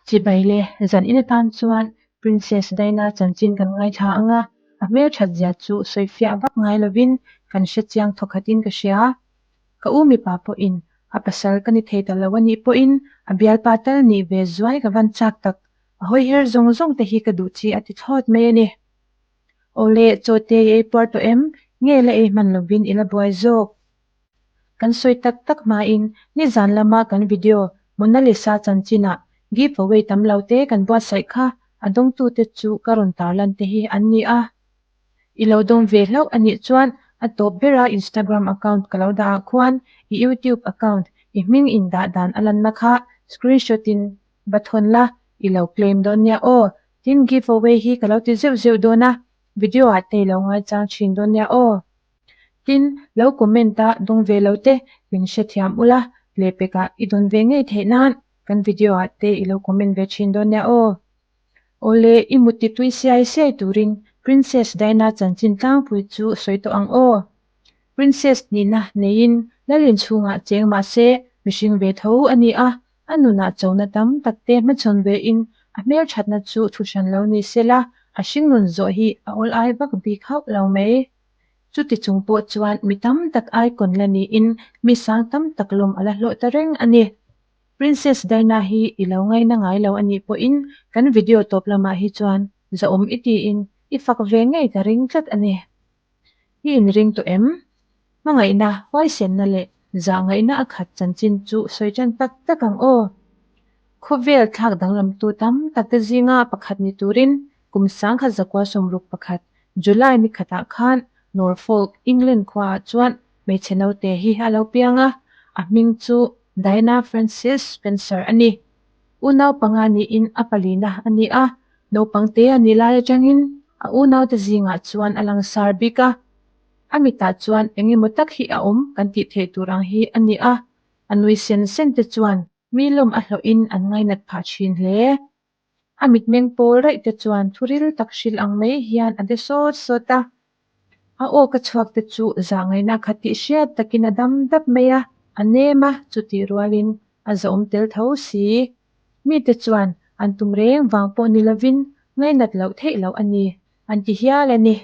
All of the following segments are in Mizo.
Chibai le, zan in atan chuan Princess Diana chanchin kan ngaithla ang a, a hmelthat zia chu sawi fiah vak ngai lovin kan hre chiang thawkhatin ka hria. Ka u mipa pawhin a pasal ka ni thei ta lo a nih pawhin a bialpa tal nih ve zuai ka van chak tak, a hawi her zawng zawng te hi ka duh chi a ti thlawt mai a ni. Awle, chaw te i ei puar tawh em? Nge la ei hman lovin i la buai zawk? Kan sawi tak tak hmain nizan lama kan video Mona Lisa chanchinah give away tam lo te kan buatsaih kha a dawngtute chu ka rawn tarlan te hi an ni a. I lo dawng ve hlauh a nih chuan a tawp bera Instagram account ka lo dah ah khuan i YouTube account i hming indah dan a lanna kha screenshot in va thawn la i lo claim dawn nia aw. Tin give away hi ka lo ti zeuh zeuh dawn a, video ah te i lo ngaichang thin dawn nia aw. Tin, lo comment a dawng ve lo te min hrethiam ula, lehpekah i dawn ve ngei theih nan kan video ah te i lo comment ve thin dawn nia aw. Awle, i mutti tui siai siai turin Princess Diana chanchin tlangpui chu sawi tawh ang aw. Princess nihna neiin Lalin chhungah cheng mahse mihring ve tho a ni a, a nunah chona tam tak te hmachhawn vein a hmelthatna chu thu hran lo ni sela, a hringnun zawh hi a awl ai vak bik hauh lo mai. Chuti chung pawh chuan mi tam tak icon la niin mi sang tam tak lawm a la hlawh ta reng a ni. Princess Diana hi i lo ngaina ngai lo a nih pawhin kan video tawp lamah hi chuan zahawm i tiin i fak ve ngei ka ring tlat a ni. I inring tawh em? Hmangaihna, huaisenna leh zahngaihna a khat chanchin chu sawi tan tak tak ang aw. Khawvel thlak danglamtu tam tak te zinga pakhat ni turin kum 1961 July ni khatah khan Norfolk, England khuaah chuan hmeichhe naute hi a lo piang a, a hming chu Diana Frances Spencer a ni. Unau panga niin a palina a ni a, naupang te a nih lai atangin a unaute zingah chuan a langsar bik a. A mitah chuan eng emaw tak hi a awm kan tih theih tur ang hi a ni a, a nui sen sen te chuan mi lawm a hlawhin an ngainat phah thin hle. A mitmeng pawl raih te chuan thuril tak hrilh ang mai hian a de sawt sawt a. A aw ka chhuak te chu zahngaihna kha tih hriat takin a dam dap mai a, a nem a, chutih rualin a zawm tel tho si. Mite chuan an tum reng vang pawh ni lovin ngainat loh theih loh a ni, an ti hial a ni.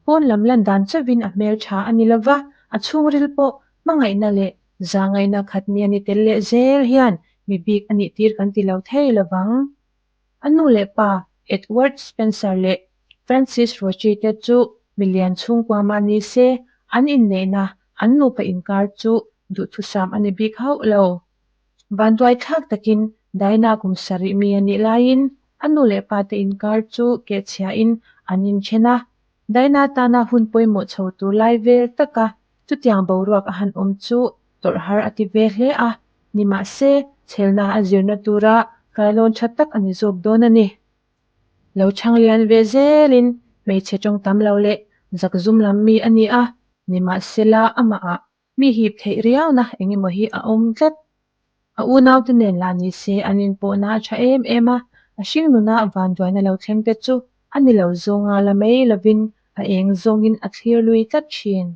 Pawn lam lan dan chauhin a hmel tha a ni lova, a chhungril pawh hmangaihna leh zahngaihna khat mi a ni tel leh zel hian mi bik a nih tir kan ti lo thei lovang. A nu leh pa Edward Spencer leh Francis Roche te chu milian chhungkua mah ni se, an inneihna an nupa inkar chu duhthusam a ni bik hauh lo. Vanduai thlak takin Diana kum sarih mi a nih laiin a nu leh pa te inkar chu kehchhiahin an inthen a. Diana tana hun pawimawh chho tur lai vel taka chutiang boruak a han awm chu tawrh har a ti ve hle a, nimahse chhelna a zirna tura kailawn tha tak a ni zawk dawn a ni. Lo chhang lian ve zelin hmeichhe tawng tam lo leh zakzum lam mi a ni a, nimahsela amahah Mi hip theih riauna eng emaw hi a awm tlat. A unaute nen lah ni se an inpawhna a tha em em a, a hringnuna vanduaina lo thleng te chu a ni lo zawnga la mai lovin a eng zawngin a thlir lui tlat thin.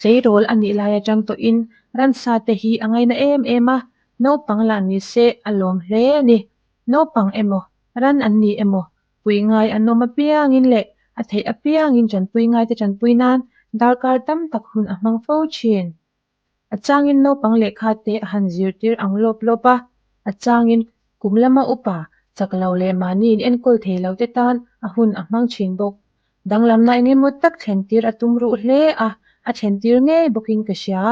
Tleirawl a nih lai atang tawhin ransa te hi a ngaina em em a, naupang lah ni se a lawm hle a ni. Naupang emaw, ran an ni emaw, Pui ngai an awm apiangin leh a theih apiangin tanpui ngaite tanpui nan darkar tam tak hun a hmang fo thin. A changin naupang lehkha te a han zirtir ang lawp lawp a, a changin kum lama upa chak lo leh mahni in enkawl thei lo te tan a hun a hmang thin bawk. Danglamna eng emaw tak thlentir a tum ruh hle a, a thlentir ngei bawkin ka hria.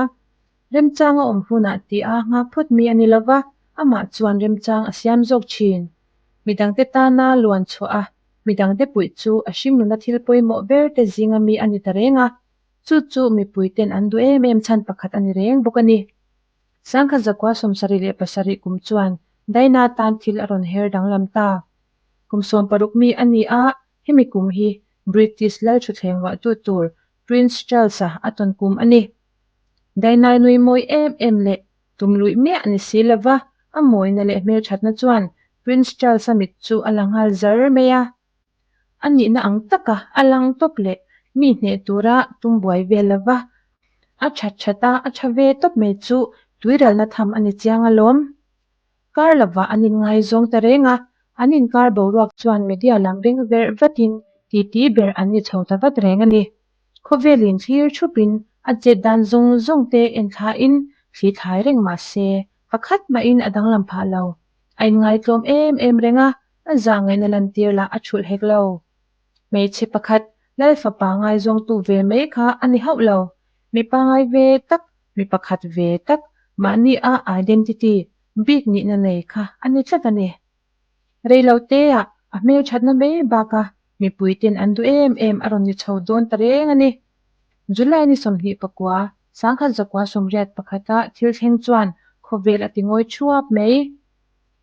Remchang a awm hunah tih a nghak phut mi a ni lova, amah chuan remchang a siam zawk thin. Midangte tana luan chhuah a, midangte puih chu a hringnuna thil pawimawh ber te zinga mi a ni ta reng a, chu chu mipuiten an duh em em chhan pakhat a ni reng bawk a ni. Sangkhat zakua 77 kum chuan Daina tan thil a rawn her danglam ta. Kum 60 mi a ni a, hemi kum hi British lal thutthleng ruahtu tur Prince Charles-a a tawn kum a ni. Dainai nui mawi em em leh tum luih miah ni si lova a mawina leh hmelthatna chuan Prince Charles-a mit chu a la nghal zar mai a. A nihna ang taka a lang tawp leh mi hneh tura tum buai vel lova a that that a, a tha ve tawp mai chu tuiralna tham a ni chiang alawm. Kar lovah an inngaizawng ta reng a, an inkar boruak chuan media lam beng verh vatin titi ber an ni chho ta vat reng a ni. Khawvelin thlir thupin a chet dan zawng zawng te en thlain thli thlai reng mah se, pakhat mahin a danglam phah lo. A inngaitlawm em em reng a, a zahngaihna lantir lah a thulh hek lo. Hmeichhe pakhat Lal fapa ngaizawngtu ve mai kha a ni hauh lo. Mi pangai ve tak, mi pakhat ve tak, mahni a identity bik nihna nei kha a ni tlat a ni. Reiloteah a hmelthatna mai baka mipuiten an duh em em a rawn ni chho dawn ta reng a ni. July ni 29, 1981-a thil thleng chuan khawvel a ti ngawi thuap mai.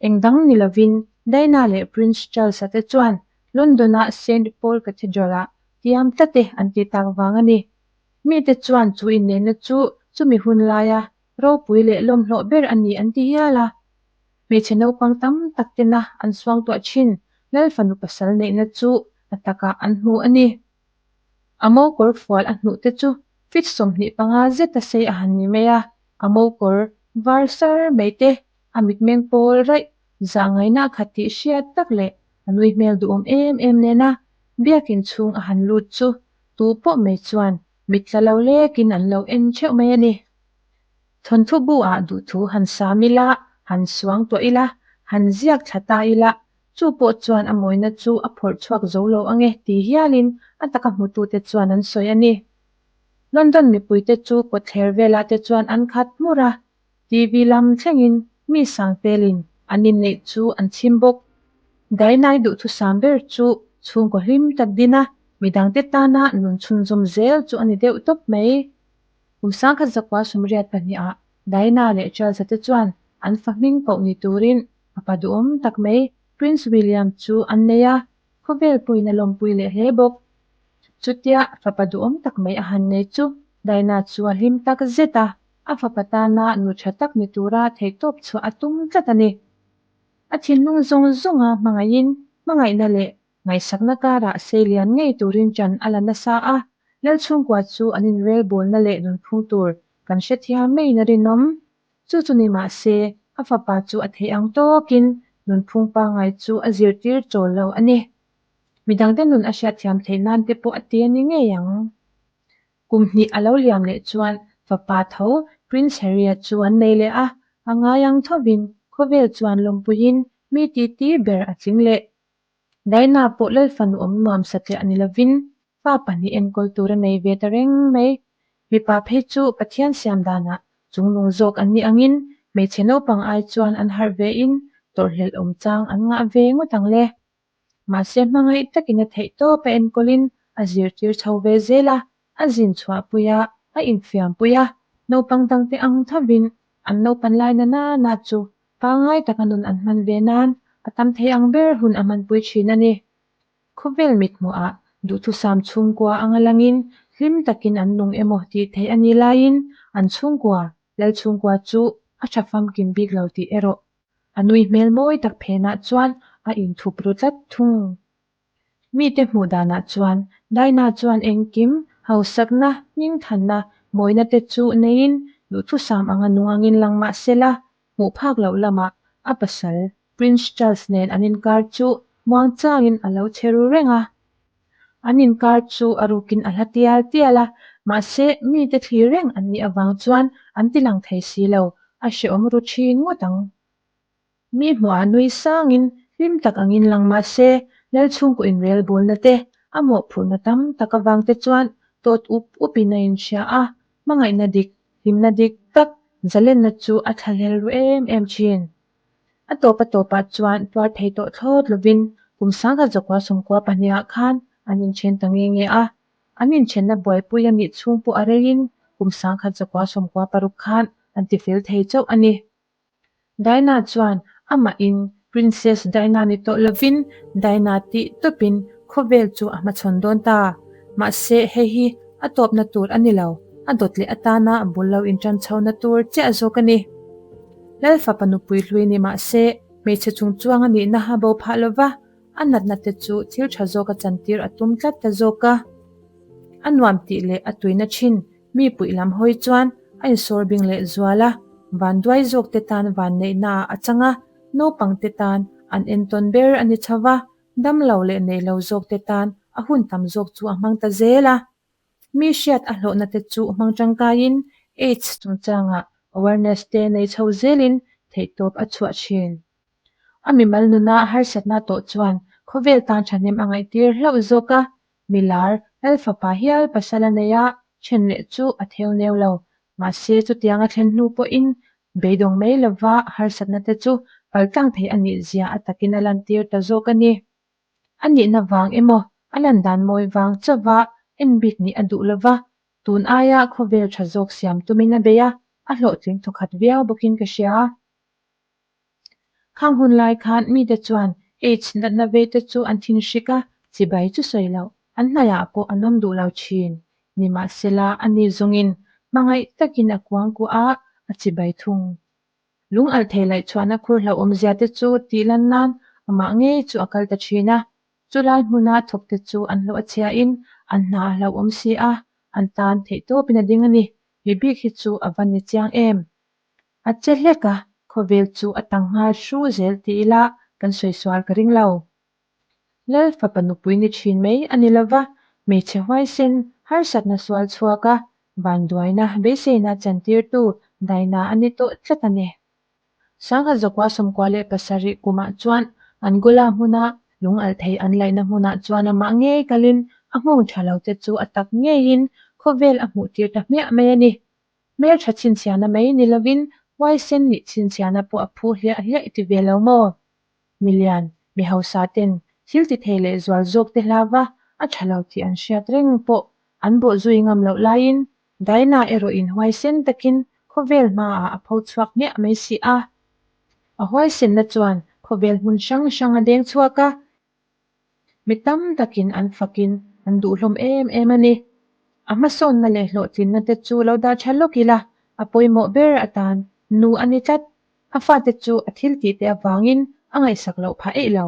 Eng dang ni lovin Diana leh Prince Charles-a te chuan London-a Saint Paul Cathedral-ah tiam tlat e an tih tak vang a ni. Mite chuan chu inneihna chu chumi hun laia ropui leh lawmhlawh ber a ni an ti hial a. Hmeichhe naupang tam tak tena an suangtuah thin Lal fanu pasal neihna chu a takah an hmu a ni. A mo kawr fual a hnuh te chu feet 25 zet a sei a han ni mai a, a mo kawr var sar mai te, a mitmeng pawl raih zah ngaihna a khat tih hriat tak leh a nui hmel duhawm em em nena biakin chhung a han lut chu tu pawh mai chuan mit tla lo lekin an lo en theuh mai a ni. Thawnthu bu ah duhthu han sam ila, han suang tuah ila, han ziak thla ta ila, chu pawh chuan a mawina chu a phawrh chhuak zo lo ange ti hialin a taka hmutute chuan an sawi a ni. London mipuite chu kawtthler velah te chuan an khat hmur a, TV lam thlengin mi sang telin an inneih chu an chhim bawk. Dainai duhthusam ber chu chhungkaw hlim tak din a, midangte tana nun chhunzawm zel chu a ni deuh tawp mai. Kum 1982-ah Diana leh Charles-a te chuan an fa hming koh ni turin fapa duhawm tak mai Prince William chu an nei a, khawvel pawhin a lawmpui leh hle bawk. Chutia fapa duhawm tak mai a han nei chu Diana chu a hlim tak zet a, a fapa tana nu tha tak ni tura theihtawp chhuah a tum tlat a ni. A thinlung zawng zawnga hmangaihin hmangaihna leh Ngaihsakna karah seilian ngei turin ṭan a la nasa a, Lalchhungkua chu an inrelbawlna leh nunphung tur kan hrethiam maiin a rinawm. Chu chu ni mah se, a fapa chu a theih ang tawkin nunphung pangngai chu a zirtir chawl lo a ni. Midangte nun a hriatthiam theih nan te pawh a ti a ni ngei ang. Kum hnih a lo liam leh chuan fapa tho Prince Harry-a chu an nei leh a, a ngai ang thovin khawvel chuan lawmpuiin mi titi ber a tling leh. Diana pawh Lalfanu awm nuam satliah ni lovin fa pahnih enkawl tur a nei ve ta reng mai. Mipa phei chu Pathian siam danah chungnung zawk an nih angin hmeichhe naupang ai chuan an harh vein tawrhhlelh awm chang an ngah ve ngawt ang le. Mahse hmangaih takin a theih tawp a enkawlin a zirtir chho ve zel a, a zin chhuahpui a, a infiampui a, naupang dangte ang thovin an naupan lai na na na chu Pangngai taka nun an hman ve nan a tam thei ang ber hun a hmanpui thin a ni. Khawvel mithmuhah duhthusam chhungkua anga langin hlim takin an nung emaw tih theih a nih laiin an chhungkua, Lal chhungkua chu a tha famkim bik lo tih erawh a nui hmel mawi tak phenah chuan a inthup ru tlat thung. Mite hmuh danah chuan Daina chuan engkim, hausakna, hmingthanna, mawina te chu neiin duhthusam anga nung angin lang mah se la, hmuh phak loh lamah a pasal Prince Charles nen an inkar chu muangchangin a lo che ru reng a. An inkar chu a rukin a hla tial tial a, mahse mite thlir reng an nih avang chuan an ti lang thei si lo, a hrehawm ru thin ngawt ang. Mi hmuhah nui sangin hlim tak angin lang mah se, Lalchhungkaw inrelbawlna te, a mawhphurhna tam tak avang te chuan tawt up upin a inhria a, hmangaihna dik, hlimna dik tak, zalenna chu a thlahlel ru em em thin. A tawp a tawpah chuan tuar thei tawh thlawt lovin kum 1992 ah khan an inthen ta nge nge a, an inthenna buaipui a nih chhung pawh a reiin kum 1996 khan an tifel thei chauh a ni. Diana chuan amahin Princess Diana ni tawh lovin Diana tih tawpin khawvel chu a hmachhawn dawn ta. Mahse hei hi a tawpna tur a ni lo, a dawt leh atana bul lo intan chhona tur chiah zawk a ni. Lalfapa nupui hlui ni mahse hmeichhe chungchuang a nihna a bo phah lova, a natna te chu thil tha zawk a chantir a tum tlat ta zawk a. A nuam tih leh a tuina thin Mi puih lam hawi chuan a insawr bing leh zual a, vanduai zawk te tan vanneihna ah a chang a, Naupangte tan an entawn ber a ni chho va, damlo leh neilo zawkte tan a hun tam zawk chu a hmang ta zel a. Mi hriat a hlawhna te chu hmang tangkaiin AIDS chungchangah awareness te nei chho zelin theihtawp a chhuah thin. A mimal nuna harsatna tawh chuan khawvel tan thahnem a ngaihtir hlauh zawk a, milar Lalfapa hial pasal a nei a, then leh chu a theu neu lo. Mahse chutiang a thlen hnu pawhin beidawng mai lova harsatna te chu paltlang thei a nih zia a takin a lantir ta zawk a ni. A nihna vang emaw, a lan dan mawi vang chauva en bik nih a duh lova, tun aia khawvel tha zawk siam tumin a bei a, a hlawhtling thawkhat viau bawkin ka hria. Khang hun lai khan mite chuan AIDS natna vei te chu an thinhrik a, chibai chu sawi loh, an hnaiah pawh an awm duh lo thin. Nimahsela, ani zawngin hmangaih takin a kuangkuah a, a chibai thung. Lung alh thei laih chhuahna khur hlauhawmzia te chu tih lan nan amah ngei chu a kal ta thin a. Chulai hmuna thawkte chu an hlawh a chhiain an hna a hlauhawm si a, an tan theihtawpin a ding a ni. Mi bik hi chu a va ni chiang em? A che hlek a, khawvel chu a tang nghal hru zel ti ila kan sawi sual ka ring lo. Lal fapa nupui ni thin mai a ni lova, hmeichhe huaisen harsatna sual chhuak a, vanduaina beiseina chantirtu Daina a ni tawh tlat a ni. Sangha Zakua 97 kumah chuan Angola hmuna lung alh thei an laihna hmunah chuan amah ngei kalin a nghawng tha lo te chu a tak ngeiin khawvel a hmuhtir ta hmiah mai a ni. Hmeltha chhinchhiahna mai ni lovin huaisen nih chhinchhiahna pawh a phu hliah hliah i ti ve lo maw? Milian, mi hausa ten thil ti thei leh zual zawk te hlava a tha lo tih an hriat reng pawh an bawh zui ngam loh laiin Daina erawh in huaisen takin khawvel hmaah a pho chhuak hmiah mai si a. A huaisenna chuan khawvel hmun hrang hrang a deng chhuak a, Mi tam takin an fakin an duh hlawm em em a ni. A hmasawnna leh hlawhtlinna te chu lo dah tha lawk ila, a pawimawh ber atan nu a ni tlat. A fate chu a thil tih te avangin a ngaihsak loh phah eih lo.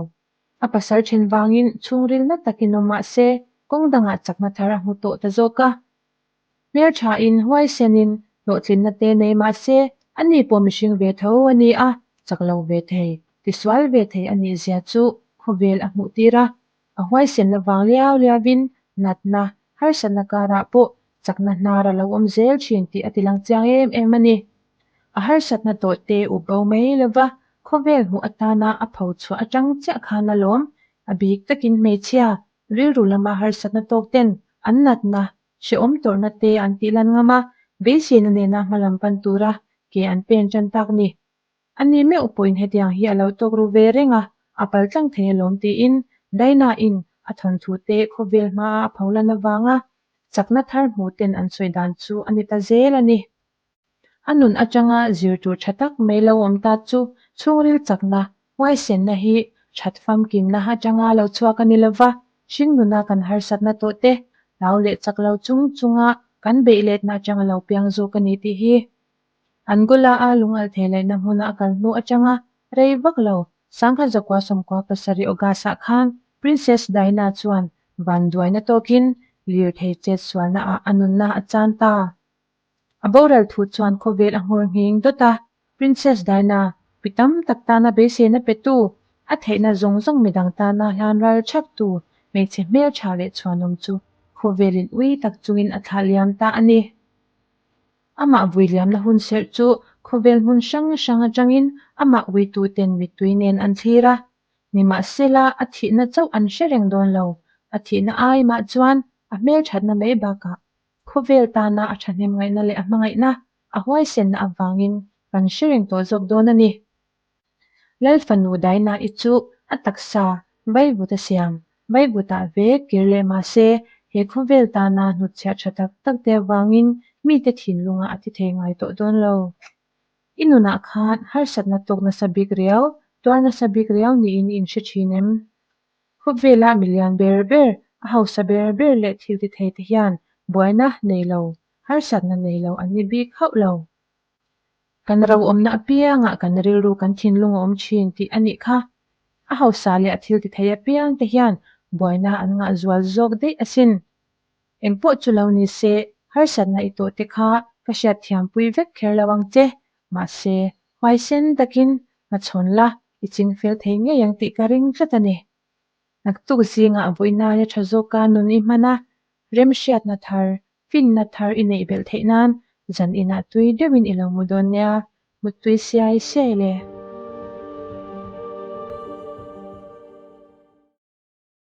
A pasal then vangin chhungril na takin awm mah se, kawng dangah chakna thar a hmu tawh ta zawk a. Hmelthain, huaisenin, hlawhtlinna te nei mah se, ani pawh mihring ve tho a ni a, chak lo ve thei, tisual ve thei a nih zia chu khawvel a hmuh tir a. A huaisenna vang liau liauin natna, harsatna karah pawh chakna hnar a lo awm zel thin tih a tilang chiang em em a ni. A harsatna tawh te up bo mai lova khawvel hmuh atana a pho chhuah atang chiah khan a lawm, a bik takin hmeichhia, rilru lama harsatna tawk ten an natna Hrehawm tawrhna te an tih lan ngam a, beiseina nena hmalam pan tura ke an pen tan tak ni. A ni meuh pawhin hetiang hi a lo tawk ru ve reng a, a pal tlang thei alawm tiin Daina-in a thawnthu te khawvel hmaa a pho lan avanga chakna thar hmu ten an sawi dan chu a ni ta zel a ni. A nun atanga zir tur tha tak mai lo awm ta chu chhungril chakna, huaisenna hi that famkimna atanga lo chhuak a ni lova, hringnuna kan harsatna tawh te, hlau leh chak lo chung chunga kan beih letna atanga lo piang zawk a ni tih hi. Angola-a lungalthei laihna hmuna a kal hnu atanga rei vak lo 1997 August-ah khan Princess Diana chuan vanduaina tawkin lirthei chetsualna ah a nunna a chan ta. A boral thu chuan khawvel a nghawr nghing dawt a, Princess Diana, pi tam tak tana beiseina petu, a theihna zawng zawng midang tana hlan ral thaktu hmeichhe hmeltha leh chhuanawm chu khawvelin ui tak chungin a thlah liam ta a ni. Amah vui liamna hun serh chu khawvel hmun hrang hrang atangin amah uituten mittui nen an thlir a, nimahsela a thihna chauh an hre reng dawn lo, a thihna ai mah chuan a hmelthatna mai bakah Khawvel tana a thahnem ngaihna leh a hmangaihna, a huaisenna avangin kan hre reng tawh zawk dawn a ni. Lal fanu Daina-i chu a taksa vaivut a siam, vaivutah ve kir leh mah se, he khawvel tana hnutchhiah tha tak tak te avangin mite thinlungah a ti thei ngai tawh dawn lo. I nunah khan harsatna tawk nasa bik riau, tuar nasa bik riau niin i inhre thin em? Khawvela milian ber ber, a hausa ber ber leh thil ti thei te hian buaina nei lo, harsatna nei lo an ni bik hauh lo. Kan ro awmna apiangah kan rilru kan thinlung a awm thin tih a nih kha. A hausa leh a thil ti thei apiang te hian buaina an ngah zual zawk daih asin. Engpawh chu lo ni se, harsatna i tawh te kha ka hriatthiampui vek kher lo ang che. Mahse, huaisen takin hmachhawn la. I ching fel thei ngei ang tih ka ring tlat a ni. Naktuk zingah vawiinaia tha zawka nun i hman a, remhriatna thar, finna thar i neih belh theih nan zan inah tui deuhin i lo mu dawn nia, muttui siai siai le.